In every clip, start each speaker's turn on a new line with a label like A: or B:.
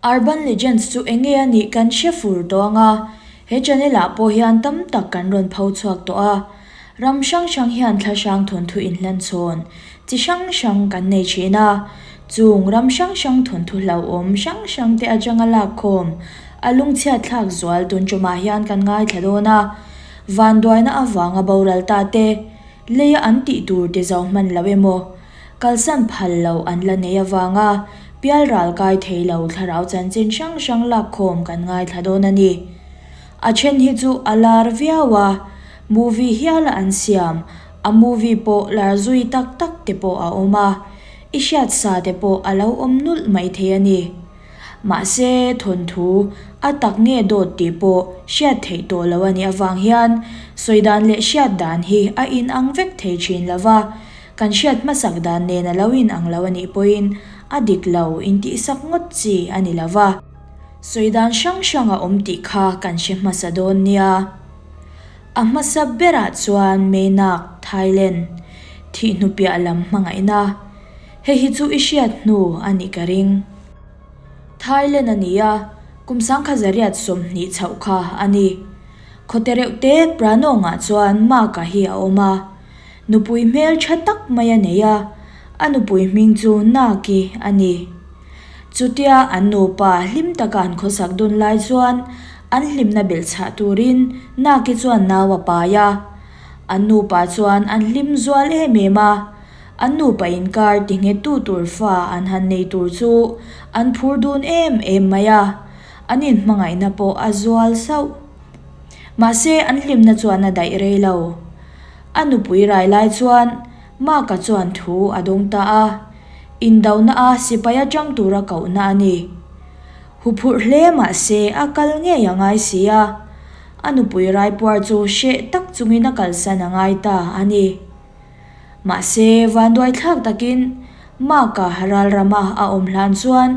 A: Urban Legends chu enge a nih kan hre fur tawh ang a, he channel ah pawh hian tam tak kan rawn pho chhuak tawh a. Ram hrang hrang hian thla hrang thawnthu inhlan chhawn chi hrang hrang kan nei thin a, chung ram hrang hrang thawnthu hlauhawm hrang hrang te atanga lakkhawm a lungchhiat thlak zual tun tumah hian kan ngaithla dawn a, vanduaina avanga boral ta te, leia an tih tur ti zo hman lo emaw, kalsan phal lo an la nei avanga pialral kai thei lo thlarau chanchin hrang hrang lakkhawm kan ngaithla dawn a ni. A then hi chu a lar viau a, movie hiala an siam, a movie pawh lar zui tak tak te pawh a awm a, i hriat sa te pawh a lo awm nulh mai thei a ni. Mahse, thawnthu a tak nge dawt tih pawh hriat theih tawh lo a nih avang hian sawi dan leh hriat dan hi a inang vek thei thin lo va, kan hriat hmasak dan nen a lo inang lo a nih pawhin a dik lo intihsak ngawt chi a ni lo va. Sawi dan hrang hrang a awm tih kha kan hre hmasa dawn nia. A hmasa berah chuan Meinak, Thailand, thih hnu piah lam hmangaihna. Hei hi chu i hriat hnu a nih ka ring. Thailand a ni a, kum sangkha zariat 20 chhoh kha a ni. Khawte reuh te Pranawngah chuan Maka hi a awm a. Nupui hmel tha tak mai a nei a, a nupui hming chu Naki a ni. Chutia an nupa hlim taka an khawsak dun lai chuan an hlimna belh chhah turin Naki chuan nau a pai a. An nupa chuan an hlim zual em em a, an nupa inkar ti nghettu tur fa an han nei tur chu an phur dun em em mai a, an inhmangaihna pawh a zual sauh. Mahse an hlimna chuan a daih rei lo. A nupui rai lai chuan Maka chuan thu a dawng ta a, indona a sipai atang tura kohna a ni. Huphurh hle mahse a kal ngei a ngai si a, a nupui raipuar chu hreh tak chungin a kalsan a ngai ta a ni. Mahse vanduaithlak takin Maka ralrama a awm hlan chuan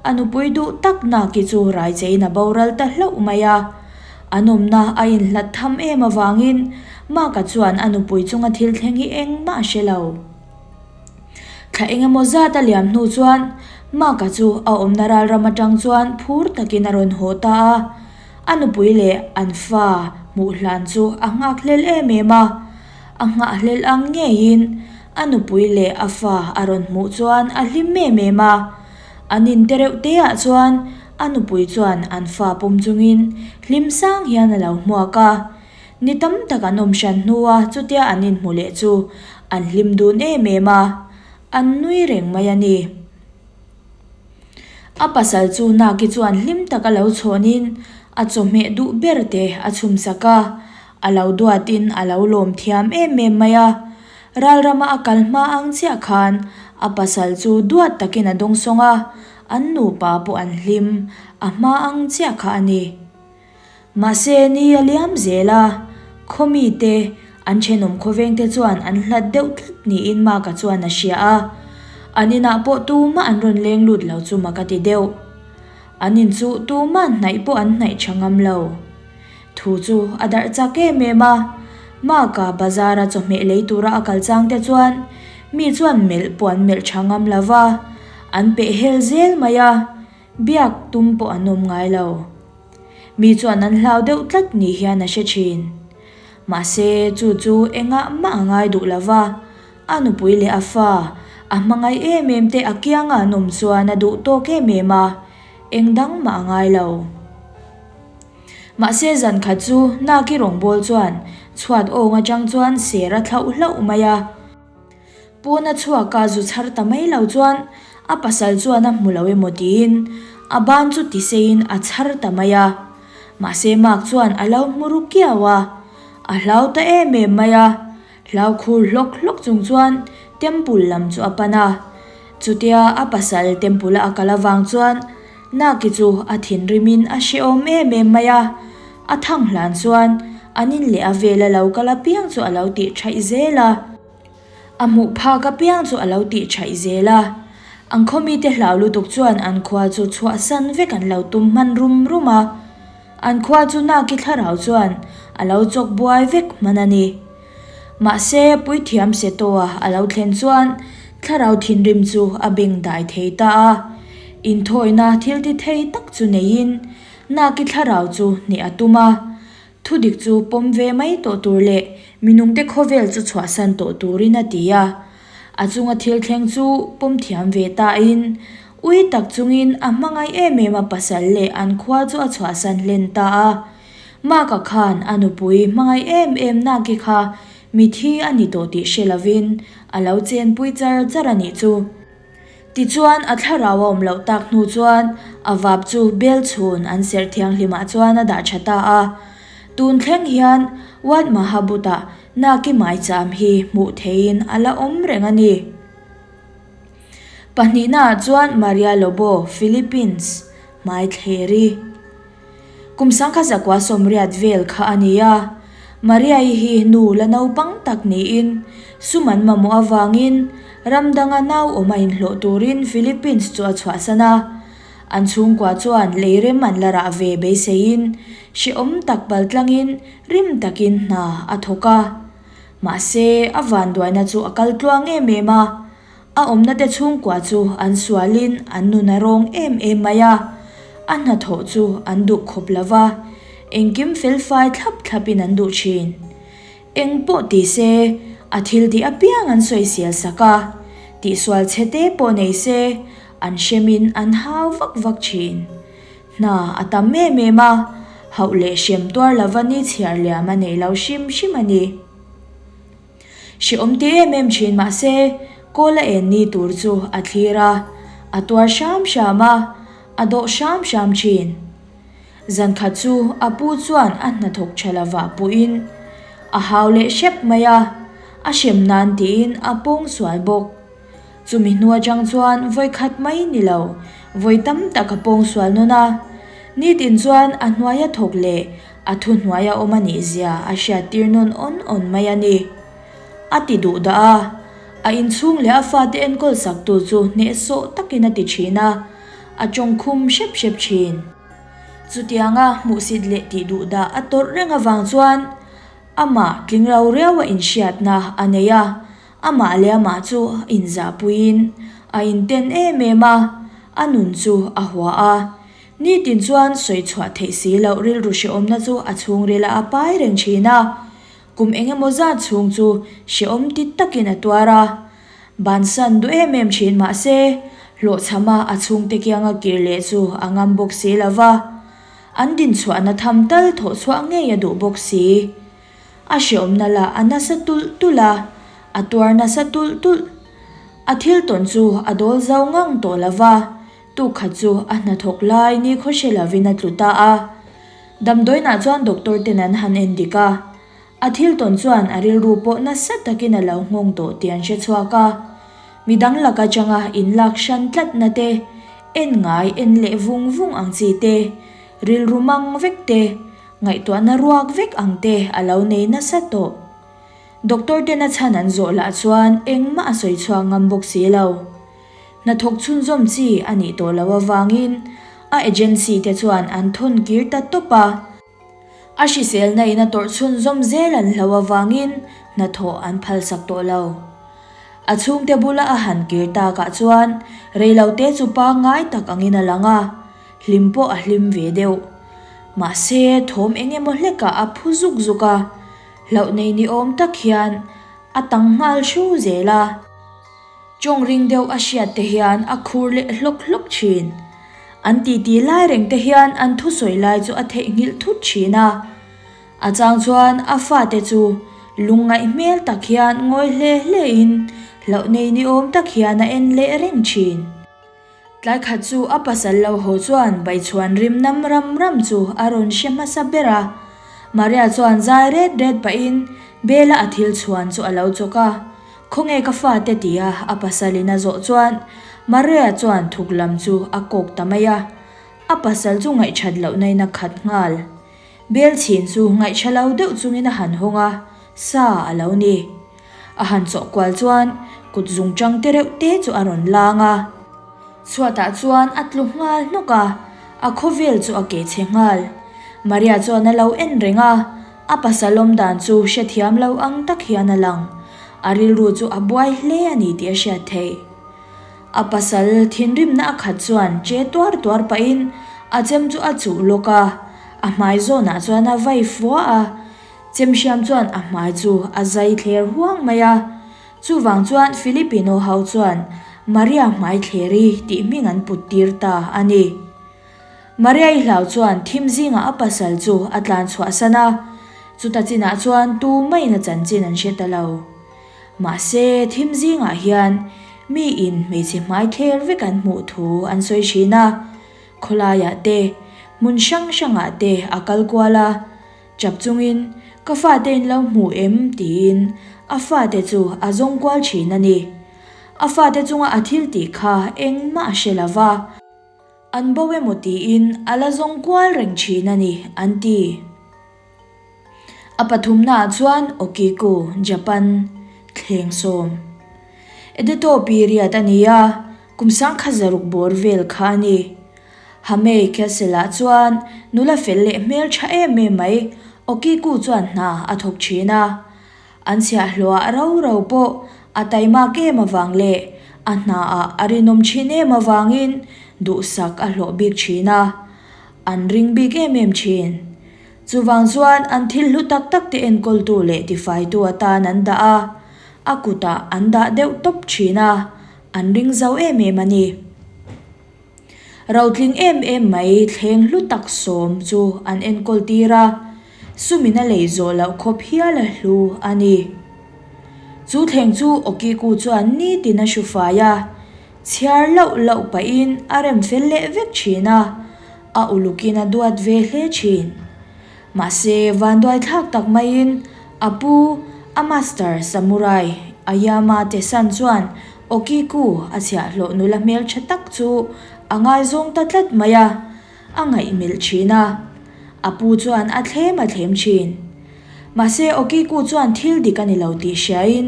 A: a nupui duh tak Naki chu raichein a boral ta hlauh mai a. An awmna a inhlat tham em avangin Maka chuan a nupui chunga thil thleng hi engmah a hre lo. Thla engemaw zat a liam hnu chuan Maka chu a awmna ralram atang chuan phur takin a rawn haw ta a. A nupui leh an fa hmuh hlan chu a nghakhlel em em a. A nghahhlel ang ngeiin a nupui leh a fa a rawn hmuh chuan a hlim em em a. An in te reuh te ah chuan a nupui chuan an fa pawm chungin hlim sang hian a lo hmuak a. Ni tam tak an awm hran hnua chutia an inhmu leh chu an hlim dun em em a, an nui reng mai a ni. A pasal chu Naki chuan hlim tak a lo chhawnin a chawhmeh duh ber te a chhum sak a, a lo duatin a lo lawm thiam em em mai a. Ralrama a kal hma ang chiah khan a pasal chu duat takin a dawngsawng a, an nupa pawh an hlim a hma ang chiah kha a ni. Mahse ni a liam zel a, khaw mite, an thenawm khawvengte chuan an hlat deuh tlat niin Maka chuan a hria a, an inah pawh tumah an rawn leng lut lo chu mak a ti deuh. An in chu tumah hnaih pawh an hnaih tha ngam lo. Thu chu a darh chak em em a, Maka bazar a chawhmeh lei tura a kal chang te chuan mi chuan melh pawh an melh tha ngam lo va, an peh hel zel mai a, biak tum pawh an awm ngai lo. Mi chuan an hlau deuh tlat ni hian a hre thin. Mahse chu chu engah mah a ngai duh lo va, a nupui leh a fa, a hmangaih em em te a kianga an awm chuan a duh tawk em em a, eng dang mah a ngai lo. Mahse zan khat chu Naki rawngbâwl chuan chhuat awng aṭang chuan ser a thlauh hlauh mai a. Pawna chhuaka zu chhar ta mai lo chuan a pasal chuan a hmu lo emaw tiin a ban chu tiseiin a chhar ta mai a. Mahse Mark chuan a lo hmu ru kiau a, a hlau ta em em mai a. Hlau khur hlawk hlawk chung chuan temple lam chu a pan a. Chutia a pasal temple a a kal avang chuan Naki chu a thinrimin a hrehawm em em mai a. A thang hlan chuan an in leh a vel a lo kal apiang chu a lo tih thaih zel a. A hmuh phak apiang chu a lo tih thaih zel a. An khaw mite hlau lutuk chuan an khua chu chhuahsan vek an lo tum hman rum rum a. An khua chu Naki thlarau chuan a lo chawk buai vek hman a ni. Mahse, Puithiam Setoa a lo thlen chuan thlarau thinrim chu a beng dai thei ta a. Inthawina thil ti thei tak chu neiin Naki thlarau chu hneh a tum a. Thudik chu pawm ve mai tawh tur leh minungte khawvel chu chhuahsan tawh turin a ti a. A chunga thil thleng chu pawm thiam ve tain ui tak chungin a hmangaih em em a pasal leh an khua chu a chhuahsan hlen ta a. Maka khan a nupui hmangaih em em Naki kha mithi a ni tawh tih hre lovin a lo chenpui char char a nih chu. Tichuan a thlarau a awm loh tak hnu chuan a vap chu bel chhun an serh thianghlimah chuan a dah tha ta a. Tun thleng hian Wat Mahabut-ah Naki maicham hi hmuh theihin a la awm reng a ni. Pahnihnaah chuan Maria Lobo, Philippines, hmaithleri. Kum sangkhat zakua sawmriat vel kha a ni a, Maria-i hi nu la naupang tak niin sum an mamawh avangin ram danga nau awm a inhlawh turin Philippines chu a chhuahsan a. An chhungkua chuan lei rem an la rah ve beiseiin hrehawm tak paltlangin rim takin hna a thawk a. Mahse, a vanduaina chu a kal tluang em em a. A awmna te chhungkua chu an sualin an nun a rawng em em mai a, a hnathawh chu an duh khawp lo va, engkim felfai thlap thlapin an duh thin. Eng pawh ti se, a thil tih apiang an sawi sial sak a, tihsual chhe te pawh nei se, an hremin an hau vak vak thin. Hna a tam em em a, hauh leh hrem tuar lova ni chhiar liam a nei lo hrim hrim a ni. Hrehawm ti em em thin mahse kawl a en ni tur chu a thlir a, a tuar hram hram a, a dawh hram hram thin. Zankhat chu a pu chuan a hnathawk tha lovah puhin a hau leh hrep mai a, a hrem nan tiin a pawng sual bawk. Chumi hnu atang chuan vawi khat mai ni lo, vawi tam tak a pawng sual nawn a. Nitin chuan a hnuaia thawk leh a thu hnuaia awm a nih zia a hriattir nawn awn awn mai a ni. A ti duh dah a, a inchhung leh a fate enkawl saktu chu hnehsawh takin a ti thin a, a tawngkhum hrep hrep thin. Chutianga hmuhsit leh tih duh dah a tawrh reng avang chuan amah tling ro riau a inhriatna a nei a, Amah leh amah chu a inzahpuiin a inten em em a, a nun chu a hua a. Nitin chuan sawi chhuah theih si loh rilru hrehawmna chu a chhungrilah a pai reng thin a. Kum eng emaw zat chhung chu hrehawm ti takin a tuar a. Bansan duh em em thin mah se, hlawhchhama a chhungte kianga kir leh chu a ngam bawk si lo va. An dinchhuahna tham tal thawh chhuah ngei a duh bawk si. A hreawmna lah a nasa tulh tulh a, a tuar nasa tulh tulh. A thil tawn chu a dawl zo ngang tawh lo va, tukkhat chu a hnathawk lai ni khaw hre lovin a tlu ta a. Damdawiinah chuan doctor ten an han en dik a, a thil tawn chuan a rilru pawh nasa takin a lo nghawng tawh tih an hre chhuak a. Midang lak atanga inlak hran tlatna te, en ngai en leh vung vung ang chi te, rilru mang vek te, Ngaihtuahna ruak vek ang te a lo nei nasa tawh. Doctor ten a chhan an zawh lah chuan engmah a sawi chhuak ngam bawk si lo. Hnathawk chhunzawm chi a nih tawh loh avangin a agency te chuan an thawn kir ta tawp a. A hriselna in a tawrh chhunzawm zel an hlo avangin hnathawh an phalsak tawh lo. A chhungte bula a han kir takah chuan reilote chu pangngai tak angin a lang a. Hlim pawh a hlim ve deuh. Mahse, thawm eng emaw hlekah a phu zuk zuk a, hlauh nei ni awm tak hian a tang nghal hru zel a. Tawng ring deuh a hriat te hian a khur leh hlawk hlawk thin. An titi lai reng te hian an thusawi lai chu a theihnghilh thut thin a. A chang chuan a fate chu lungngaih hmel tak hian ngawi hle hle in hlauh nei ni awm tak hian a en leh reng thin. Tlai khat chu a pasal lo haw chuan baichhuan rim nam ram ram chu a rawn hre hmasa ber a. Maria chuan zai ret ret pahin Bela a thil chhuan chu a lo chawk a. Khawnge ka fate tia a pasalin a zawh chuan Maria chuan thuk lam chu a kawk ta mai a. A pasal chu ngaihthat lohna in a khat nghal. Bel chhin chu ngaihtha lo deuh chungin a han hawng a, sa a lo ni. A han chawh kual chuan kut zung chang te reuh te chu a rawn lang a. Chhuatah chuan a tlu nghal hnawk a, a khawvel chu a keh chhe nghal. Maria chuan a lo en reng a, a pasal awm dan chu hrethiam lo ang tak hian a lang. A rilru chu a buai hle a ni tih a hriat theih. A pasal thinrimna a khat chuan che tuar tuar pahin a chem chu a chuh lawk a, a hmai zawnah chuan a vai fua a, chem hriam chuan a hmai chu a zai thler huang mai a. Chuvang chuan Filipino ho chuan Maria hmai thleri tih hming an put tir ta a ni. Maria-i hlau chuan thim zingah a pasal chu a tlan chhuahsan a, chuta chinah chuan tu maiin a chanchin an hre ta lo. Mahse, thim zingah hian miin hmeichhe hmai thler vek an hmuh thu an sawi thin a, khawlaiah te, hmun hrang hrangah te a kal kual a, chap chungin, Ka fate in lo hmu em? tiin a fate chu a zawng kual thin a ni. A fate chunga a thil tih kha engmah a hre lo va. An bo emaw tiin a la zawng kual reng thin a ni, an ti. A pathumnaah chuan Okiku, Japan, thleng sawm. Edeto period a ni a, kum sangkhat zaruk bawr vel kha a ni. Hamei Castle-ah chuan nula fel leh hmel tha em em mai Okiku chuan hna a thawk thin a. An chhiahhlawhah rau rau pawh a taimak em avang leh a hnaah a rinawm thin em avangin duhsak a hlawh bik thin a, an ring bik em em thin. Chuvang chuan an thil hlu tak tak te enkawltu leh tifaitu atan an dah a, a kutah an dah deuh tawp thin a, an ring zo em em a ni. Rotling em em mai thleng hlu tak sawm chu an enkawl tir a, sumin a lei zawh loh khawp hial a hlu a ni. Chu thleng chu Okiku chuan nitin a hru fai a, chhiar loh loh pahin a rem fel leh vek thin a, a ulukin a duat ve hle thin. Mahse, vanduai thlak tak maiin a pu, a master samurai Ayama Tesan chuan Okiku a chhiahhlawh nula hmeltha tak chu a ngaizawng ta tlat mai a, a ngaihmelh thin a. A pu chuan a thlem a thlem thin. Mahse, Okiku chuan thil dik a ni lo tih hriain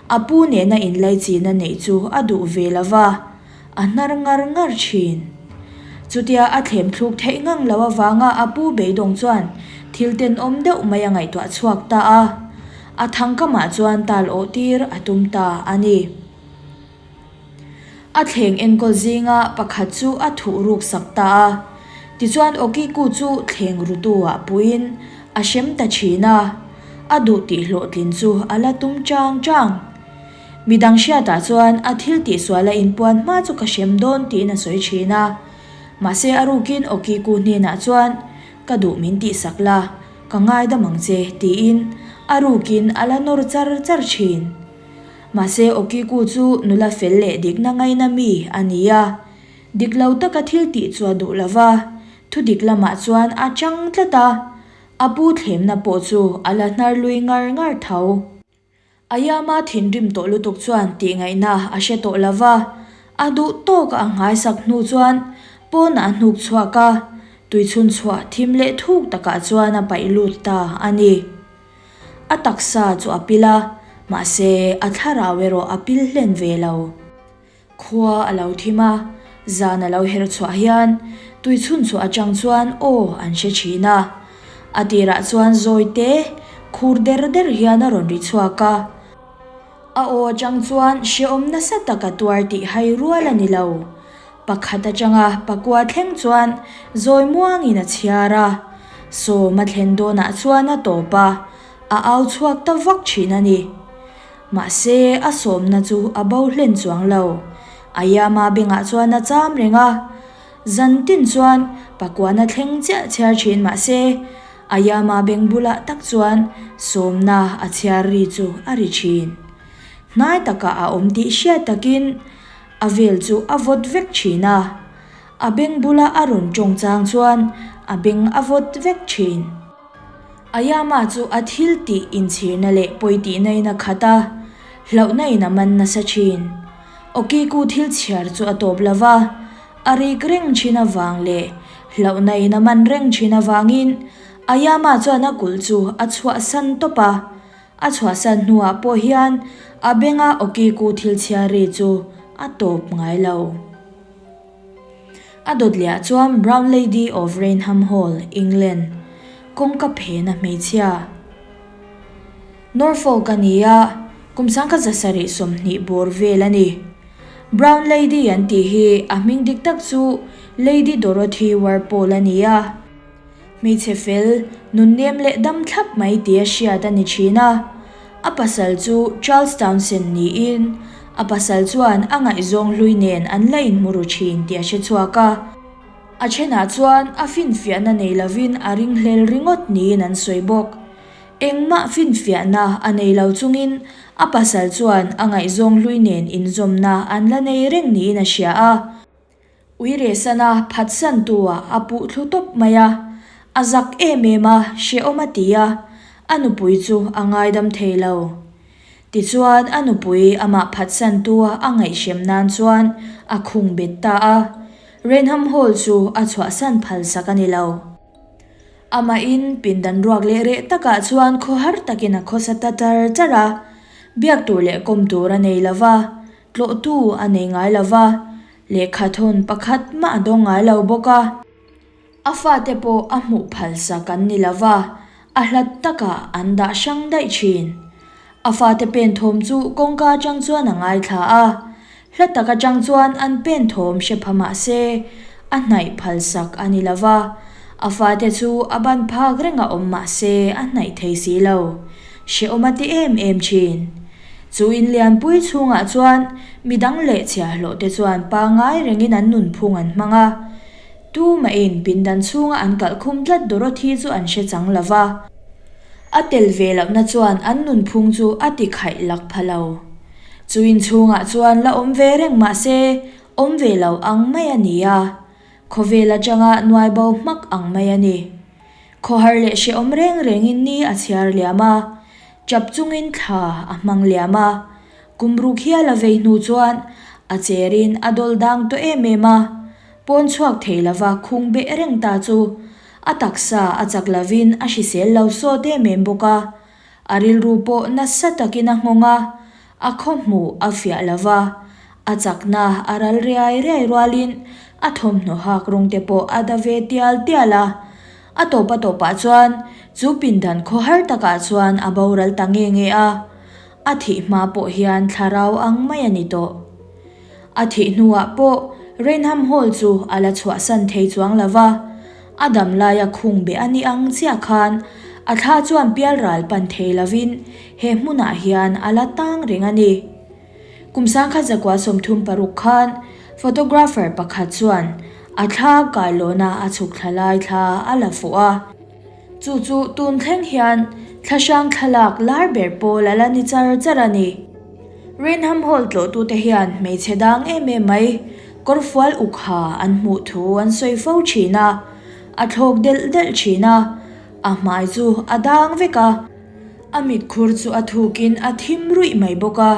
A: a pu nena inlaichina neih chu a duh ve lo va. A hnar ngar ngar thin. Chutia a thlem thluk theih ngang lo avanga a pu beidawng chuan thil tenawm deuh mai a ngaihtuah chhuak ta a. A thangkamah chuan tal awh tir a tum ta a ni. A thleng enkawl zinga pakhat chu a thuh ruk sak ta a. Tichuan Okiku chu thleng rutu ah puiin a hrem ta thin a. A duh tih hlawhtlin chu a la tum chang chang. Midang hriatah chuan a thil tihsual a inpuan hma chu ka hrem dawn tiin a sawi thin a. Mahse a rukin Okiku hnenah chuan ka duh min tihsak la, ka ngaidam ang che tiin a rukin a la nawr char char thin. Mahse Okiku chu nula fel leh dikna ngaina mi a ni a, dik lo taka thil tih chu a duh lo va, thudik lamah chuan a chang tlat a, a pu thlemna pawh chu a la hnar lui ngar ngar tho. Ayama thinrim tawh lutuk chuan tihngaihna a hre tawh lo va, a duh tawk a nghaisak hnu chuan pawnah a hnuk chhuak a, tuichhun chhuah thim leh thuk takah chuan a paih lut ta a ni. A taksa chu a pil a, mahse a thlarau erawh a pil hlen ve lo. Khua a lo thim a, zan a lo her chhuah hian tui chhun chhuah atang chuan aw an hre thin a. A tirah chuan zawi te, khur der der hian a rawn ri chhuak a. A aw atang chuan hrehawm nasa tak a tuar tih hai rual a ni lo. Pakhat atanga pakua thleng chuan zawi muangin a chhiar a. Sawm a thlen dawnah chuan a tawp a, a au chhuak ta vak thin a ni. Mahse, a sawmna chu a bo hlen chuang lo. Ayama bengah chuan a cham reng a. Zan tin chuan pakuana thleng chiah chhiar thin mahse, Ayama beng bulah tak chuan sawmna a chhiar ri chu a ri thin. Hnai takah a awm tih hriat takin a vel chu a vawt vek thin a. A beng bula a rawn tawng chang chuan a beng a vawt vek thin. Ayama chu a thil tih inchhirna leh pawi tihna in a khat a, hlauhna in a man nasa thin. Okiku thil chhiar chu a tawp lo va, a rik reng thin avang leh hlauhna in a man reng thin avangin Ayama chuan a kulh chu a chhuahsan tawp a. A chhuahsan hnuah pawh hian a benga Okiku thil chhiar ri chu a tawp ngai lo. A dawt leh ah chuan Brown Lady of Rainham Hall, England, kawngka phena hmeichhia Norfolk a ni a, kum 1720 bawr vel a ni. Brown Lady an tih hi a hming dik tak chu Lady Dorothy Warpole a ni a. Hmeichhe fel, nunnem leh dam thlap mai tia hriat a ni thin a. A pasal chu Charles Townsend niin a pasal chuan a ngaihzawng hlui nen an la inhmu ru thin tih a hre chhuak a. A thenah chuan a finfiahna nei lovin a ringhlel ringawt niin an sawi bawk. Engmah finfiahna a nei lo chungin a pasal chuan a ngaihzawng hlui nen inzawmna an la nei reng niin a hria a. Uiresana phatsantu-ah a puh thlu tawp mai a, a zak em em a, hrehawm a ti a, a nupui chu a ngaidam thei lo. Tichuan a nupui amah phatsantu-a a ngaihhrem nan chuan a khung bet ta a, Rainham Hall chu a chhuahsan phalsak a ni lo. Amahin pindan ruak leh reh takah chuan khawhar takin a khawsa ta char char a, biak tur leh kawm tur a nei lo va, tlawhtu a nei ngai lo va, lehkha thawn pakhat mah a dawng ngai lo bawk a. A fate pawh a hmuh phalsak an ni lo va, a hlat takah an dah hrang daih thin. A fate pen thawm chu kawngka atang chuan a ngaithla a, hla tak atang chuan an pen thawm hre pha mah se, a hnaih phalsak a ni lo va, a fate chu a ban phak reng a awm mah se a hnaih thei si lo. Hrehawm a ti em em thin. Chu in lianpui chhungah chuan midang leh chhiahhlawh te chuan pangngai rengin an nunphung an hmang a, tumahin pindan chhunga an kalhkhum tlat Dorothy chu an hre chang lo va. A tel ve lohna chuan an nunphung chu a ti khaih lak pha lo. Chu inchhungah chuan la awm ve reng mah se, awm ve lo ang mai a ni a. Khawvel atanga nuai bo hmak ang mai a ni. Khawhar leh hrehawm reng rengin ni a chhiar liam a, chap chungin thla a hmang liam a. Kum ruk hial a vei hnu chuan a cherin a dawl dang tawh em em a, pawn chhuak thei lova khung beh reng ta chu A taksa a chak lovin a hrisel lo sawt em em bawk a, a rilru pawh nasa takin a nghawng a, a khaw hmuh a fiah lo va, a chakna a ral riai riai rualin a thawmhnaw hak rawng te pawh a da ve tial tial a. A tawp a tawpah chuan chu pindan khawhar takah chuan a boral ta nge nge a, a thih hma pawh hian thlarau ang mai a ni tawh. A thih hnuah pawh Rainham Hall chu a la chhuahsan thei chuang lo va, a dam laia khung beh a nih ang chiah khan a thla chuan pialral pan thei lovin he hmunah hian a la tang reng a ni. Kum 1936 khan photographer pakhat chuan a thla kailawna a chhuk thla lai thla a la fuh a. Chu chu tun thleng hian thlahrang thlalak lar ber pawl a la ni char char a ni. Rainham Hall tlawhtute hian hmeichhe dang em em mai kawrfual uk ha an hmuh thu an sawi fo thin a, a thlawk delh delh thin a, a hmai chu a dang vek a, a mitkhur chu a thukin a thim ruih mai bawk a,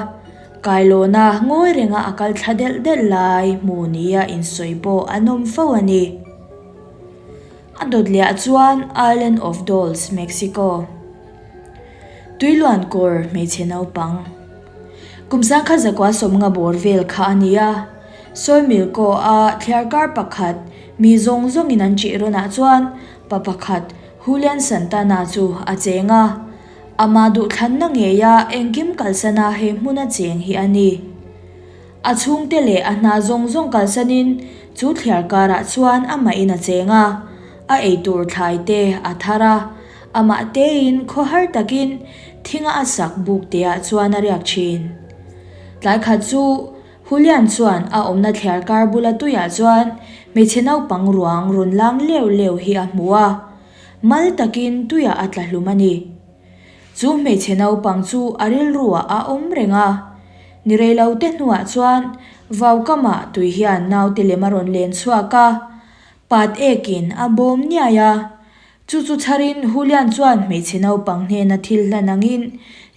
A: kailawna ngawi renga a kal thla delh delh lai hmu nia insawi pawh an awm fo a ni. A dawt leh ah chuan Island of Dolls, Mexico. Tuiluan kawr hmeichhe naupang. Kum sangkhat zakua sawmnga bawr vel kha a ni a. Sawimilko a thliarkar pakhat mi zawng zawngin an ṭih rawnah chuan pa pakhat Julian Santana chu a cheng a. Amah duhthlanna ngeia engkim kalsana he hmuna cheng hi a ni. A chhungte leh a hna zawng zawng kalsanin chu thliar karah chuan amahin a cheng a, a eitur thlai te a thar a, amah tein khawhar takin thinga a sak buk teah chuan a riak thin. Tlai khat chu Julian chuan a awmna thliar kar bula tuiah chuan hmeichhe naupang ruang rawn lang leu leu hi a hmu a, mal takin tuiah a tla hlum a ni. Chu hmeichhe naupang chu a rilruah a awm reng a. Ni rei lo te hnuah chuan vaukamah tui hian naute lem a rawn len chhuak a, pat ekin a bawm niai a. Chu chu chharin Julian chuan hmeichhe naupang hnena thil hlan angin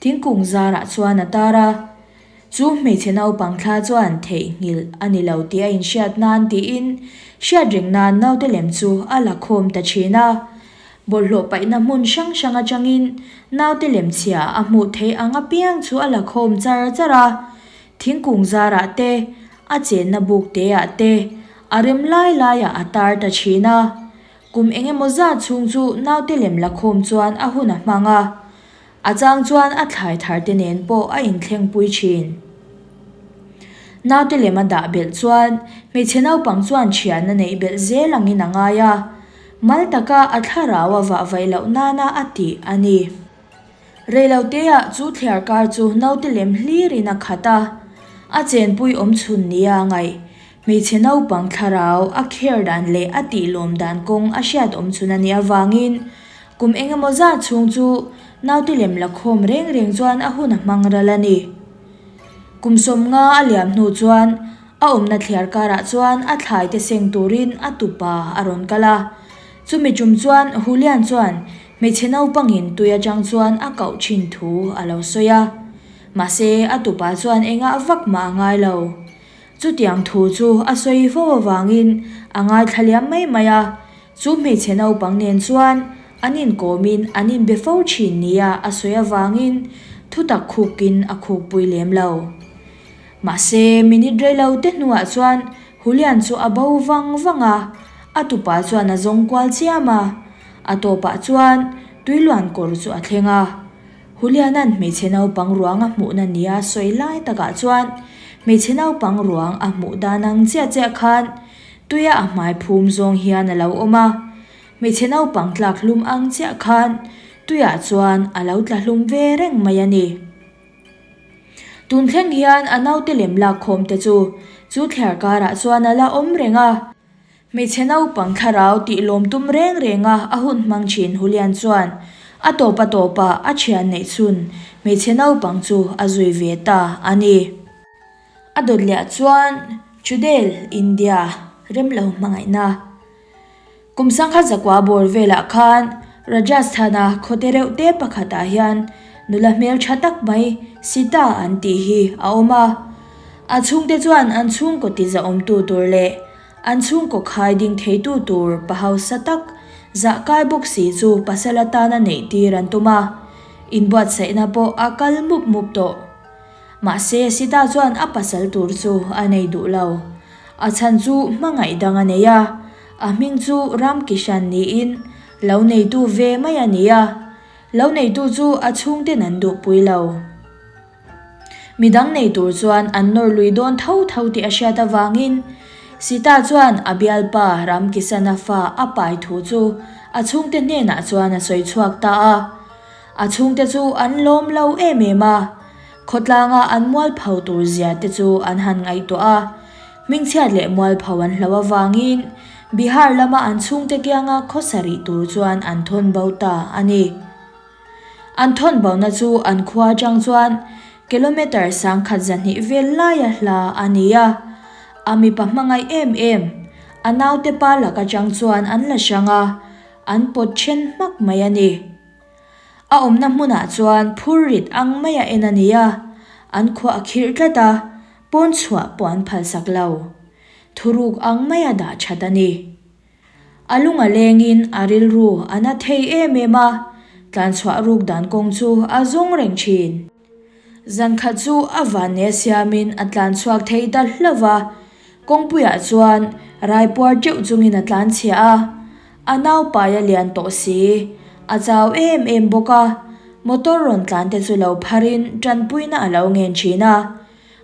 A: thingkung zarah chuan a tar a. Chu hmeichhe naupang thla chuan theihnghilh a ni lo tih a inhriat nan tiin hriatreng nan naute lem chu a la khawm ta thin a. Bawlhhlawh paihna hmun hrang hrang atangin naute lem chhia a hmuh theih ang apiang chu a la khawm char char a. Thingkung zarah te, a chenna buk teah te, a rem lai laiah a tar ta thin a. Kum eng emaw zat chhung chu naute lem la khawm chuan a hun a hmang a. A chang chuan a thlai thar te nen pawh a inthlengpui thin. Naute lem a dah belh chuan hmeichhe naupang chuan thian a neih belh zel angin a ngai a, mal taka a thlarau a vah vaih loh nana a tih a ni. Reiloteah chu thliar kar chu naute lem hlirin a khat a, a chenpui awm chhun nia a ngaih. Hmeichhe naupang thlarau a kher dan leh a tih lawm dan kawng a hriat awm chhun a nih avangin kum eng emaw zat chhung chu naute lem la khawm reng reng chuan a hun a hmang ral a ni. Kum 50 a liam hnu chuan a awmna thliar karah chuan a thlai te seng turin a tupa a rawn kal a. Chumi tum chuan Julian chuan hmeichhe naupangin tui atang chuan a koh thin thu a lo sawi a. Mahse a tupa chuan engah vak mah a ngai lo. Chutiang thu chu a sawi fo avangin a ngaithla liam mai mai a. Chu hmeichhe naupang nen chuan an inkawmin an inbe fo thin nia a sawi avangin thutak khukin a khukpui lem lo. Mahse, minute reilo te hnuah chuan Julian chu a bo vang vang a, a tupa chuan a zawng kual chiam a. A tawpah chuan tuiluan kawr chu a thleng a. Juliana'n hmeichhe naupang ruang a hmuhna nia sawi lai takah chuan hmeichhe naupang ruang a hmuh dan ang chiah chiah khan Tuia a hmai phum zawng hian a lo awm a, hmeichhe naupang tlak hlum ang chiah khan tuiah chuan a lo tla hlum ve reng mai a ni. Tun thleng hian a naute lem lak khawm te chu chu thliar karah chuan a la awm reng a. Hmeichhe naupang thlarau tih lawm tum reng reng a a hun hmang thin Julian chuan a tawp a tawpah a thian neih chhun hmeichhe naupang chu a zui ve ta a ni. A dawt leh chuan Chudel, India, rem lo hmangaihna. Kum sangkhat zakua bawr velah khan Rajasthan-a khawte reuh te pakhatah hian nula hmel tha tak mai Sita an tih hi a awm a. A chhungte chuan an chhungkaw tizaawmtu tur leh an chhungkaw khai ding theitu tur pa hausa tak zah kai bawk si chu pasal atana neih tir an tum a. Inbuatsaihna pawh a kal mup mup tawh. Mahse, Sita chuan a pasal tur chu a nei duh lo. A chhan chu hmangaih dang a nei a, a hming chu Ram Kishan niin lo neitu ve mai a ni a, lo neitu chu a chhungten an duhpui lo. Midang nei tur chuan an nawr lui dawn tho tho tih a hriat avangin Sita chuan a bialpa Ram Kishan-a fa a pai thu chu a chhungte hnenah chuan a sawi chhuak ta a. A chhungte chu an lawm lo em em a, khawtlanga an mualpho tur zia te chu an han ngaihtuah a. Hmingchhiat leh mualpho an hloh avangin Bihar lama an chhungte kianga khaw sarih tur chuan an thawn bo ta a ni. An thawn bona chu an khua atang chuan kilometre 1200 vel laia hla a ni a. A mipa hmangaih em em, a naute pa lak atang chuan an la hrang a, an pawt then hmak mai a ni. A awmna hmunah chuan phur rit ang maia en a ni a, an khuah a khirh tlat a, pawn chhuah pawh an phalsak lo. Thuruk ang maia dah that a ni. A lung a lengin a rilru a na thei em em a, tlanchhuah ruk dan kawng chu a zawng reng thin. Zan khat chu a vanne siamin a tlan chhuak thei ta hlauh va, kawngpuiah chuan raipuar teuh chungin a tlan chhia a, a naupai a lian tawh si, a chau em em bawk a, motor rawn tlan te chu lo pharin tanpuina a lo ngen thin a,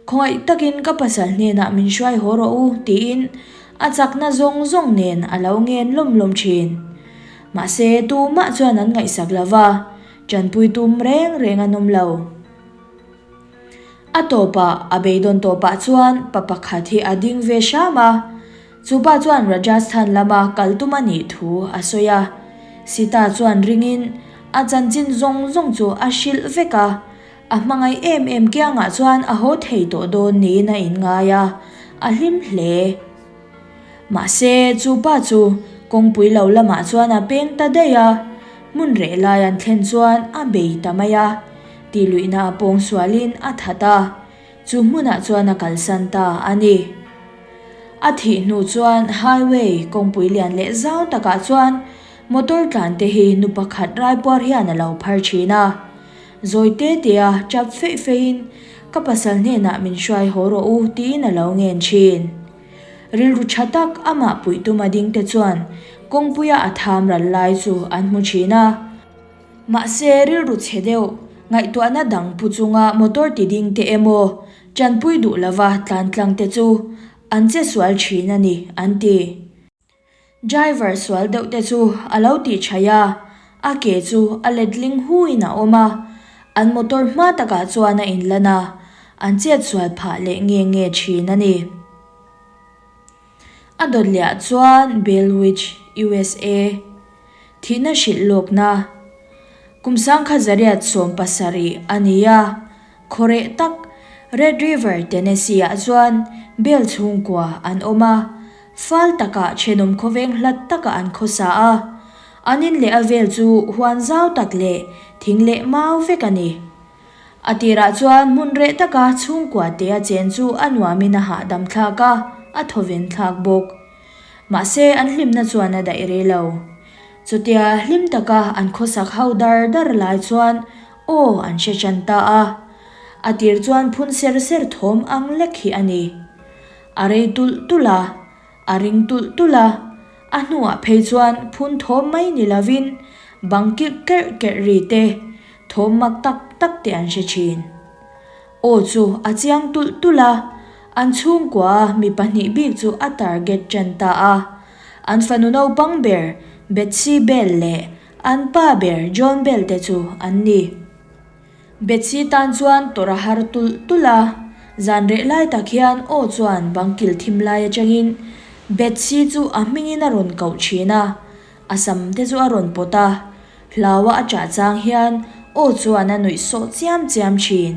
A: Khawngaih takin ka pasal hnenah min hruai haw rawh u tiin a chakna zawng zawng nen a lo ngen lawm lawm thin. Mahse tumah chuan an ngaihsak lo va, Ṭanpui tum reng reng an awm lo. A tawpah, a beidawn tawpah chuan pa pakhat hi a ding ve hram a. Chu pa chuan Rajasthan lama kal tum a nih thu a sawi a. Sita chuan ringin a chanchin zawng zawng chu a hrilh vek a. A hmangaih em em kiangah chuan a haw thei tawh dawn niin a inngai a, a hlim hle. Mahse, chu pa chu kawngpui lo lamah chuan a peng ta daih a, hmun reh lai an thlen chuan a bei ta mai a, tihluihna a pawng sualin a that a, chu hmunah chuan a kalsan ta a ni. A thih hnu chuan highway kawngpui lian leh zau takah chuan motor tlan te hi nu pakhat raipuar hian a lo phar thin a, zawi te te a tap feih feihin ka pasal hnenah min hruai haw rawh u tiin a lo ngen thin. Rilru tha tak amah puih tuma ding te chuan kawngpuia a tham ral lai chu an hmu thin a. Mahse rilru chhe deuh, ngaihtuahna dang pu chunga motor ti ding te emaw, Ṭanpui duh lova tlan tlang te chu an che sual ṭhin a ni, an ti. Driver sual deuh te chu a lo tih ṭhaih a, a ke chu a letling huin a awm a, an motor hma takah chuan a inlan a, an chet sual phah leh nge nge ṭhin a ni. A dawt leh ah chuan Bell Witch, USA, thihna hrilh lawkna kum sangkhat zariat 70 a ni a, Khawreh tak Red River, Tennessee ah chuan Bell chhungkua an awm a, fal takah thenawm khawveng hlat takah an khawsa a, an in leh a vel chu huan zau tak leh thing leh mau vek a ni. A tirah chuan hmun reh taka chhungkua te a chen chu a nuamin a hahdam thlak a, a thawven thlak bawk. Mahse an hlimna chuan a daih rei lo. Chutia hlim taka an khawsak ho dar dar lai chuan aw an hre tan ta a. A tir chuan phun ser ser thawm ang lek hi a ni. A rei tulh tulh a, a ring tulh tulh a, a hnuah phei chuan phun thawm mai ni lovin bang kilh kerh kerh ri te, thawm mak tak tak te an hre thin. Aw chu a chiang tulh tulh a, an chhungkua mi pahnih bik chu a target tan ta a. An fanu naupang ber Betsy Bell leh an pa ber John Bell te chu an ni. Betsy tan chuan tawrh a har tulh tulh a, zan reh lai tak hian aw chuan bang kil thim lai atangin Betsy chu a hmingin a rawn koh thin a, a sam te chu a rawn pawt a, hlaua a chah chang hian aw chuan a nuih sawh chiam chiam thin.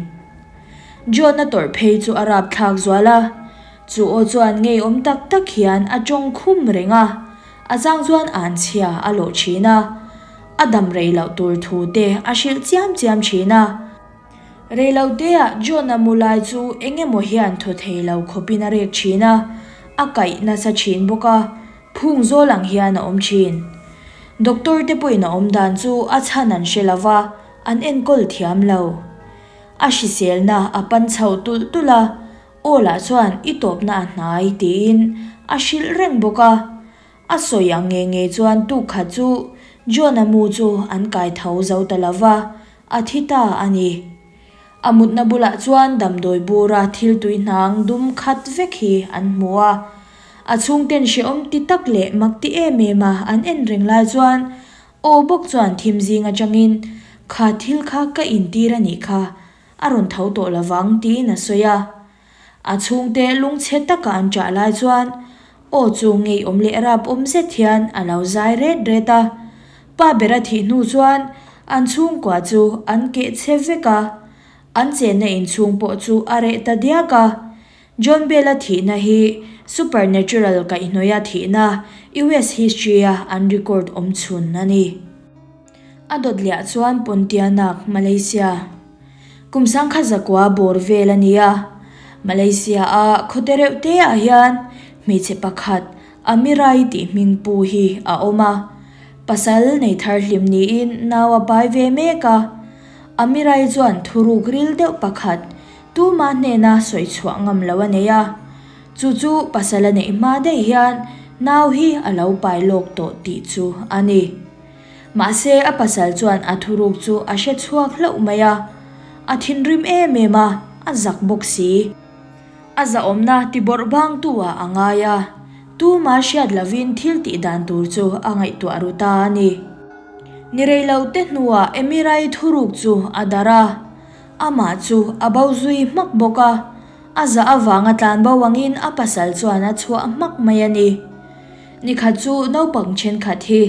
A: John-a tawrh phei chu a rapthlak zual a, chu aw chuan ngeiawm tak tak hian a tawng khum reng a, a chang chuan anchhia a lawh thin a. A dam rei loh tur thu te a hrilh chiam chiam thin a. Rei lo teah John-a mu lai chu eng emaw hian thaw thei lo khawpin a rek thin a, a kaih nasa thin bawk a, phung zawl ang hian a awm thin. Doctor te pawhin a awm dan chu a chhan an hre lo va, an enkawl thiam lo. A hriselna a pan chhoh tulh tulh a, aw lah chuan i tawpna a hnai tiin a hrilh reng bawk a. A sawi ang nge nge chuan tuk khat chu John-a mu chu an kai tho zo ta lo va, a thi ta a ni. A mutna bulah chuan damdawi bura thil tui hnang dum khat vek hi an hmu a. A chhungten hrehawm ti tak leh mak ti em em a an en reng lai chuan aw bawk chuan thim zing atangin, Kha thil kha ka intir a nih kha, a rawn tho tawh lo vang tiin a sawi a. A chhungte lungchhe taka an ṭah lai chuan aw chu ngeiawm leh rap awm zet hian a lo zai ret ret a. Pa bera thih hnu chuan an chhungkua chu an keh chhe vek a, an chenna inchhung pawh chu a reh ta diak a. John Bell-a thihna hi supernatural kaihhnawia thihna US history-a an record awm chhun a ni. A dawt leh ah chuan Pontianak, Malaysia. Kum sangkhat zakua bawr vel a ni a. Malaysia a khawte reuh te ah hian hmeichhe pakhat Amirai tih hming pu hi a awm a. Pasal nei thar hlim niin nau a pai ve mek a. Amirai chuan thuruk ril deuh pakhat tuma hnena sawi chhuah ngam lo a nei a. Chu chu pasal a neih hma daih hian nau hi a lo pai lawk tawh tih chu a ni. Mahse a pasal chuan a thuruk chu a hre chhuak hlauh mai a, a thinrim em em a, a zak bawk si. A zahawmna ti bawrh bangtu ah a ngai a, tuma hriat lovin thil tih dan tur chu a ngaihtuah ru ta a ni. Ni rei lo te hnuah Emirai thuruk chu a darh a, amah chu a bo zui hmak bawk a, a zah avanga tlanbo angin a pasal chuan a chhuah hmak mai a ni. Nikhat chu naupang thenkhat hi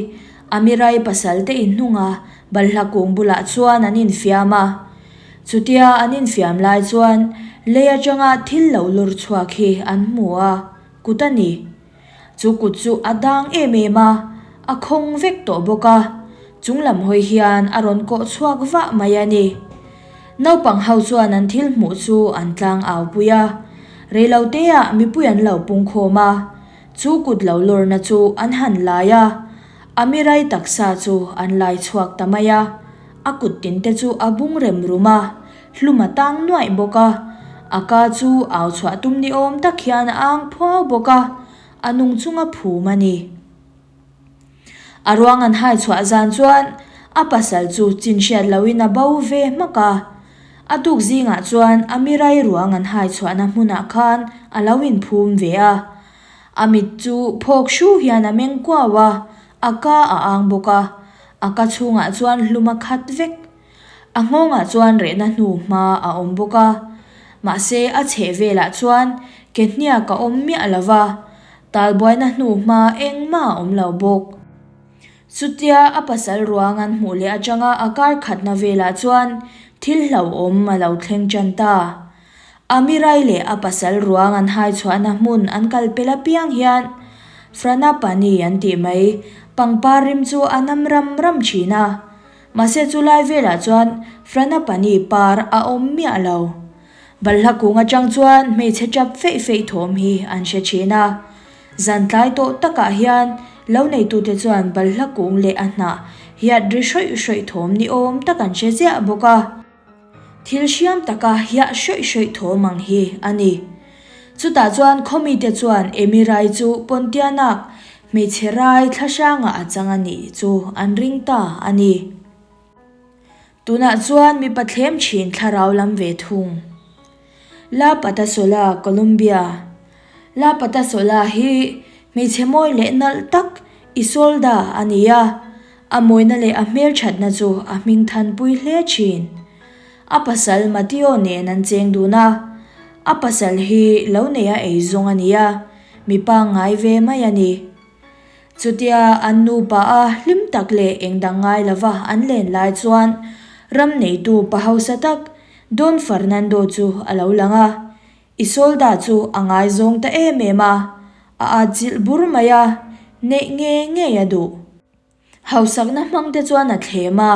A: Amirai pasal te inhnunga balhla kung bulah chuan an infiam a. Chutia an infiam lai chuan lei atanga thil lo lawr chhuak hi an hmu a, kut a ni. Chu kut chu a dang em em a, a khawng vek tawh bawk a, chung lam hawi hian a rawn kawh chhuak vah mai a ni. Naupang ho chuan an thil hmuh chu an tlang au pui a, reiloteah mipui an lo pungkhawm a. Chu kut lo lawrna chu an han lai a, a mirai taksa chu an lai chhuak ta mai a, a kut tin te chu a bung rem rum a, hlum a tang nuaih bawk a, a ka chu au chhuah tum ni awm tak hian a ang phuau bawk a, a nung chunga phum a ni. A ruang an hai chhuah zan chuan a pasal chu chin hriat loin a bo ve hmak a. A tuk zingah chuan Amirai ruang an hai chhuahna hmunah khan a lo inphum ve a. A mit chu phawk hru hian a meng kuau a, a ka a ang bawk a, a ka chhungah chuan hlum a khat vek. A nghawngah chuan rehna hnu hma a awm bawk a, mahse a chheh velah chuan ke hniak a awm miah lo va, talbuaina hnu hma engmah a awm lo bawk. Chutia a pasal ruang an hmuh leh atanga a kar khatna velah chuan thil hlauhawm a lo thleng tan ta. Amirai leh a pasal ruang an hai chhuahna hmun an kal pel apiang hian Franapani an tih mai pangpar rim chu a nam ram ram thin a. Mahse chulai velah chuan Franapani par a awm miah lo. Balhla kung atang chuan hmeichhe tap feih feih thawm hi an hre thin a. Zan tlai tawh takah hian lo neitute chuan balhla kung leh a hnah hiat ri hrawih hrawih thawm ni awm tak an hre ziah bawk a. Thil hriam taka hiah hrawih hrawih thawm ang hi a ni. Chutah chuan khawmite chuan Emi Rai chu Pontianak hmeichhe rai thlahrangah a chang a nih chu an ring ta a ni. Tunah chuan mipa thlem thin thlarau lam ve thung. La Patasola, Colombia La Patasola hi hmeichhe mawi leh nalh tak Isolda a ni a, a mawina leh a hmelthatna chu a hming thanpui hle thin. A pasal Mateo nen an cheng dun a, a pasal hi lo neia ei zawng a ni a, mi pangngai ve mai a ni. Chutia an nupa a hlim tak leh eng dang ngai lova an len lai chuan ram neitu pa hausa tak Don Fernando chu a lo lang a, Isolda chu a ngaizawng ta em em a, a atchilh bur mai a, neih ngei ngei a duh. Hausakna hmang te chuan a thlem a,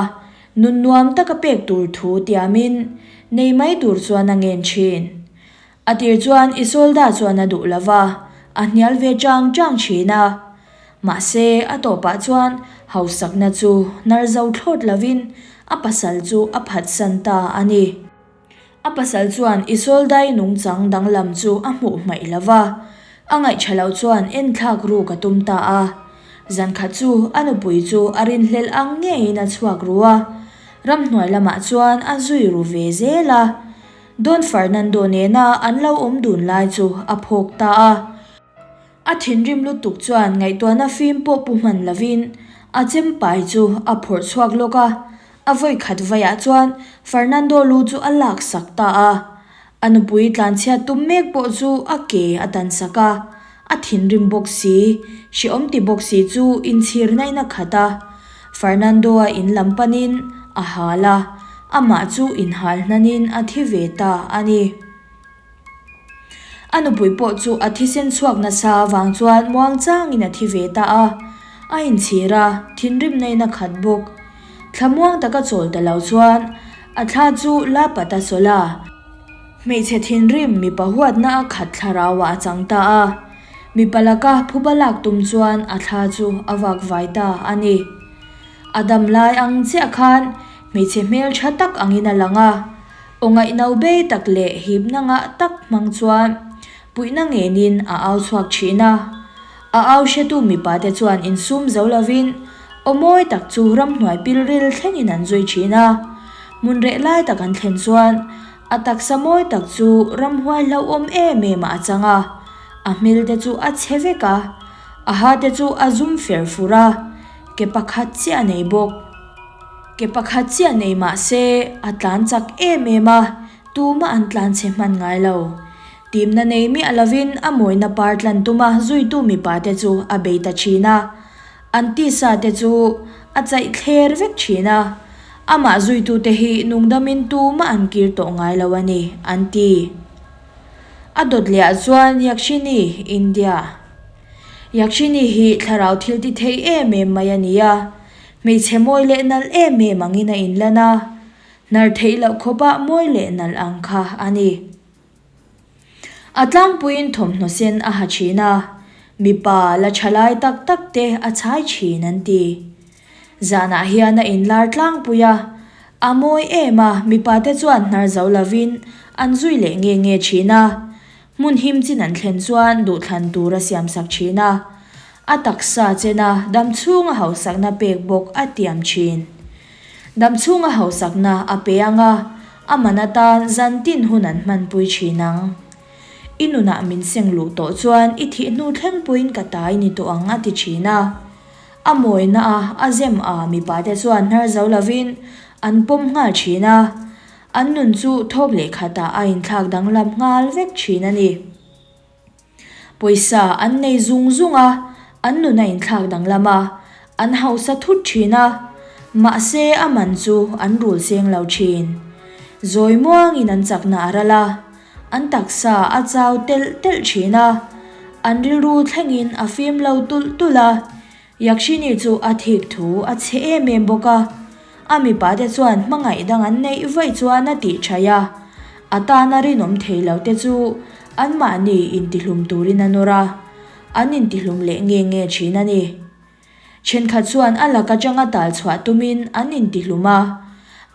A: nun nuam taka pek tur thu tiamin nei mai tur chuan a ngen thin. A tir chuan Isolda chuan a duh lo va, a hnial ve chang chang thin a. Mahse, a tawpah chuan hausakna chu hnar zo thlawt lovin a pasal chu a phatsan ta a ni. A pasal chuan Isoldai nungchang danglam chu a hmuh hmaih lo va, a ngaihṭha loh chuan enthlak ruk a tum ta a. Zankhat chu a nupui chu a rinhlelh ang ngeiin a chhuak ru a, ramhnuai lamah chuan a zui ru ve zel a. Don Fernando nena an lo awm dun lai chu a phawk ta a. A thinrim lutuk chuan ngaihtuahna fim pawh pu hman lovin a chempai chu a phawrh chhuak lawk a, a vawi khat vaiah chuan Fernando lu chu a lak sak ta a. A nupui tlanchhiat tum mek pawh chu a ke a tan sak a, a thinrim bawk si, hrehawm ti bawk si chu inchhir nain a khat a. Fernando-a in lam panin a hal a, amah chu inhal hnanin a thi ve ta a ni. A nupui pawh chu a thisen chhuak nasa avang chuan muang changin a thi ve ta a, a inchhir a, thinrim nain a khat bawk. Thlamuang taka chawl ta lo chuan a thla chu la pat a sawlh a. Hmeichhe thinrim mipa huatna a khat thlarauah a chang ta a, mipa laka phuba lak tum chuan a thla chu a vak vai ta a ni. A dam lai ang chiah khan hmeichhe hmeltha tak angin a lang a. Aw ngaihno bei tak leh hipna ngah tak hmang chuan puihna ngenin a au chhuak thin a. A au hretu mipa te chuan insum zo lovin aw mawi tak chu ramhnuai pilril thlengin an zui thin a. Hmun reh lai tak an thlen chuan a taksa mawi tak chu ramhuai hlauhawm em em ah a chang a, a hmel te chu a chhe vek a, a ha te chu a zum fer fur a, ke pakhat chiah a nei bawk. Ke pakhat chiah nei mah se a tlan chak em em a, tumah an tlan chhe hman ngai lo. Timna nei miah lovin a mawina par tlan tuma zuitu mipa te chu a bei ta thin a, an tisa te chu a chaih thler vek thin a, amah zuitu te hi nungdamin tumah an kir tawh ngai lo a ni, an ti. A dawt leh ah chuan Yakshini, India. Yakshini hi thlarau thil ti thei em em mai a ni a, Hmeichhe mawi leh nalh em em angin a inlan a, hnar theih loh khawpa mawi leh nalh ang kha a ni. A tlangpuiin thawmhnaw sen a ha thin a, mipa la tha lai tak tak te a chhai thin an ti. Zanah hian a inlar tlangpui a, a mawi em a, mipa te chuan hnar zo lovin an zui leh nge nge thin a, hmun him chin an thlen chuan duhthlan tur a siamsak thin a. A taksa chena damchhunga hausakna pek bawk a tiam thin. Damchhunga hausakna a pe ang a, A man atan zan tin hun an hmanpui thin ang. I nunah min seng luh tawh chuan i thih hnu thleng pawhin ka tai ni tawh ang a ti thin a. A mawina a a zem a mipa te chuan hnar zo lovin an pawm nghal thin a. An nun chu thawk leh khatah a inthlak danglam nghal vek thin a ni. Pawisa an nei zung zung a, an nun a inthlak danglam a, an hausa thut thin a, mahse a man chu an rul seng lo thin. Zawi muangin an chakna a ral a, an taksa a chau telh telh thin a, an rilru thlengin a fim lo tulh tulh a, Yakshini chu a thik thu a chhe em em bawk a, a mipa te chuan hmangaih dang an neih vaih chuan a tih thaih a, a tana rinawm thei lo te chu anmahni intihlum turin a nawr a, an intihlum leh nge nge thin a ni. Thenkhat chuan a lak atanga tal chhuah tumin an intihlum a,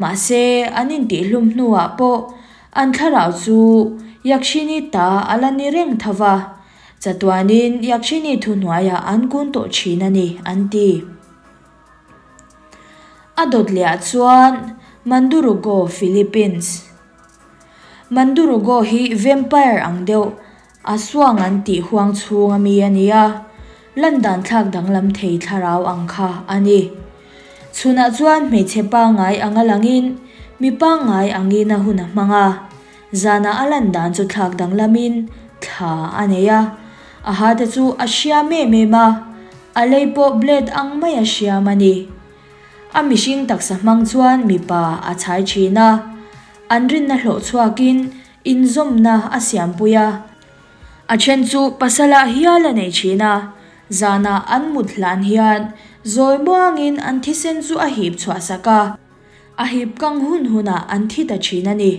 A: mahse an intihlum hnuah pawh an thlarau chu Yakshini ta a la ni reng tho va, Chatuanin Yakshini thuhnuaiah an kun tawh thin a ni, an ti. A dawt lehah chuan Mandurugo, Philippines. Mandurugo hi vampire ang deuh, Aswang an tih huang chhung a mi a ni a, landan thlak danglam thei thlarau ang kha a ni. Chhunah chuan hmeichhe pangngai anga langin, mi pangngai angin a hun a hmang a. Zanah a lan dan chu thlak danglamin thla a nei a, a ha te chu a hriam em em a, a lei pawh blade ang mai a hriam a ni. A mihring taksa hmang chuan mipa a chhai thin a, an rinna hlawh chhuakin inzawmna a siampui a, a then chu pasalah hial a nei thin a, zanah an mut hlan hian zawi muangin an thisen chu a hip chhuah sak a. A hip kang hun hunah an thi ta thin a ni.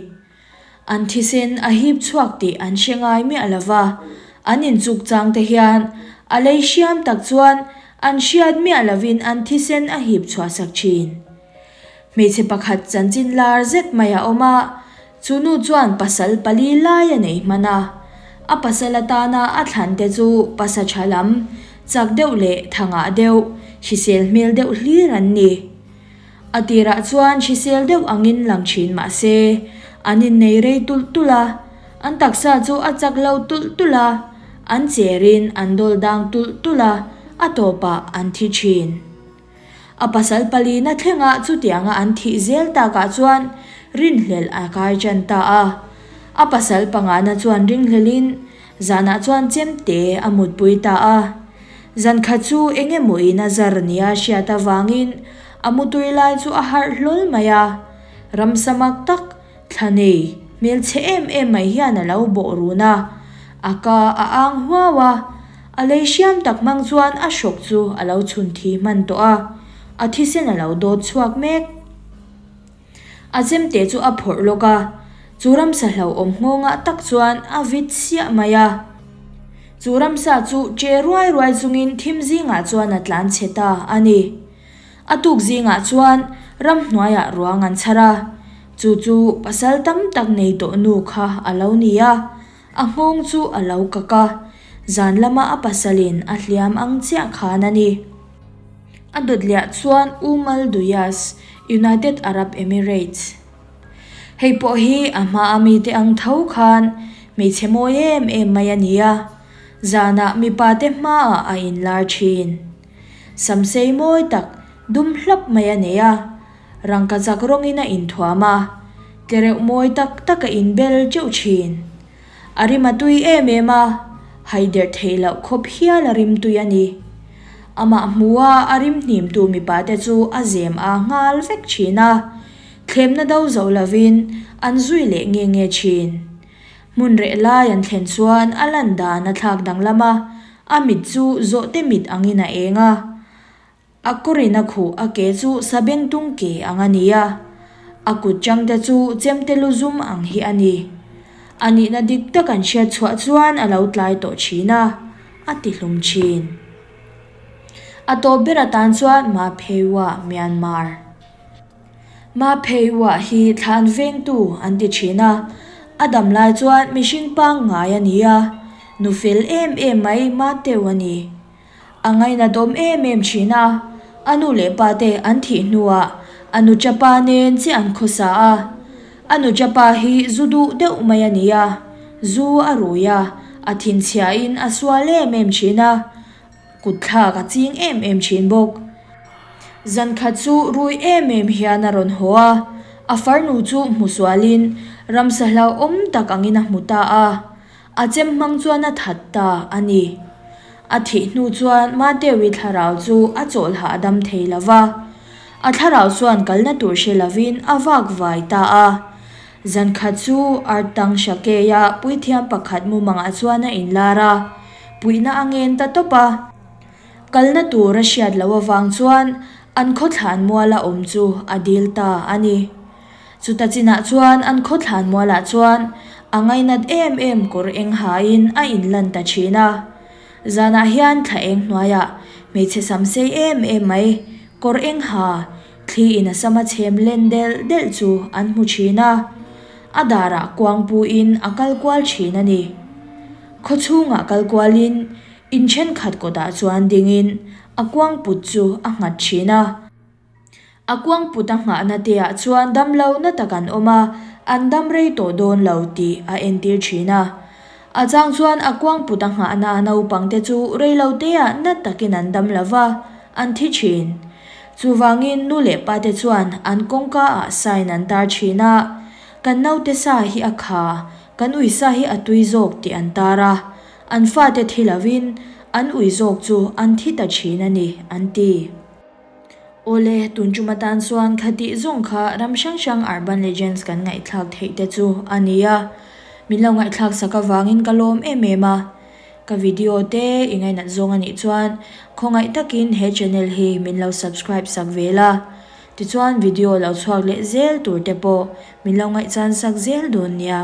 A: An thisen a hip chhuak tih an hre ngai miah lo va, an inchuk chang te hian a lei hriam tak chuan an hriat miah lovin an thisen a hip chhuah sak thin. Hmeichhe pakhat chanchin lar zet mai a awm a, chu nu chuan pasal pali lai a nei hman a. A pasal atana a thlan te chu pasa tha lam, chak deuh leh thangah deuh, hrisel hmel deuh hlir an ni. A tirah chuan hrisel deuh angin lang thin mah se, an innei rei tulh tulh a, an taksa chu a chak lo tulh tulh a, an cherin an dawl dang tulh tulh a, a tawpah an thi thin. A pasal palina thlengah chutianga an thih zel takah chuan rinhlelh a kai tan ta a. A pasal pangana chuan ringhlelhin zanah chuan chemte a mutpui ta a. Zankhat chu eng emaw in a zar nia hriat avangin a mutui lai chu a harh hlawl mai a. Ramsa mak tak, thla nei, hmelchhe em em mai hian a lo bawh run a. A ka a ang huau a, a lei hriam tak hmang chuan a hrawk chu a lo chhun thi hman tawh a, a thisen a lo dawt chhuak mek. A chemte chu a phawrh lawk a, chu ramsa hlauhawm nghawngah tak chuan a vit siah mai a. Chu ramsa chu che ruai ruai chungin thim zingah chuan a tlan chhe ta a ni. A tuk zingah chuan ramhnuaiah ruang an chhar a, chu chu pasal tam tak nei tawh nu kha a lo ni a, a nghawng chu a lo kak a, zan lama a pasalin a hliam ang chiah khan a ni. A dawtliah chuan Umm Duyas, United Arab Emirates. Hei pawh hi a hmaa mite ang tho khan hmeichhe mawi em em mai a ni a, zanah mipate hmaah a inlar thin. Samsei mawi tak dum hlap mai a nei a, rangkachak rawngin a inthuam a, tlereuh mawi tak tak a inbel teuh thin. A rim a tui em em a, haider theih loh khawp hial a rim tui a ni. Amah hmua a rim hnimtu mipate chu a zem a nghal vek thin a, thlemna do zo lovin an zui leh nge nge thin. Hmun reh lai an thlen chuan a lan dan a thlak danglam a, a mit chu zawhte mit angin a eng a. A kawrin a khuh a ke chu sabengtung ke ang a ni a, a kut changte chu chemte lu zum ang hi a ni. A nihna dik tak an hriat chhuah chuan a lo tlai tawh thin a, a ti hlum thin. A tawp ber atan chuan Ma Pheiwa, Myanmar. Ma Pheiwa hi thlan vengtu an ti thin a, a dam lai chuan mihring pangngai a ni a, nu fel em em mai Ma Teu a ni. A ngainatawm em em thin a, a nu leh pa te an thih hnuah a nu chapa nen chiah an khawsa a. A nuṭa pa hi zu duh deuh mai a ni a, zu a rui a, a thinchhiahin a sual em em thin a, kutthlak a ching em em thin bawk. Zan khat chu rui em em hian a rawn haw a, a farnu chu hmu sualin ramsa hlauhawm tak angin a hmu ta a, a chem hmang chuan a that ta a ni. A thih hnu chuan Matewi thlarau chu a chawlhah a dam thei lo va, a thlarau chuan kalna tur hre lovin a vak vai ta a. Zan khat chu Artang Shakeia puithiam pakhat mumangah chuan a inlar a, puihna a ngen ta tawp a. Kalna tur a hriat loh avang chuan an khawthlan muala awm chu a dil ta a ni. Chuta chinah chuan an khawthlan mualah chuan a ngainat em em kawr eng hain a inlan ta thin a. Zanah hian thla eng hnuaiah hmeichhe sam sei em em mai kawr eng ha thli in a sama chhem len delh delh chu an hmu thin a. A darah kuang puin a kal kual thin a ni. Khaw chhungah kal kualin In thenkhat kawtah chuan dingin a kuang put chu a nghat thin a. A kuang put a nghahna te ah chuan damlo na tak an awm a, an dam rei tawh dawn lo tih a entir thin a. A chang chuan a kuang put a nghahna a naupang te chu reilo te ah na takin an dam lo va, an thi thin. Chuvangin nu leh pa te chuan an kawngka ah sign an tar thin a, Kan naute sa hi a kha, kan ui sa hi a tui zawk tih an tar a. An fate thi lovin an ui zawk chu an thi ta thin a ni, an ti. Awle, tun tum atan chuan khatih zawng kha ram hrang hrang Urban Legends kan ngaihthlak theih te chu a ni a. Min lo ngaihthlak sak avangin ka lawm em em a. Ka video te i ngainat zawng a nih chuan khawngaih takin he channel hi min lo subscribe sak ve la. Tichuan video lo chhuak leh zel tur te pawh min lo ngaihchan sak zel dawn nia.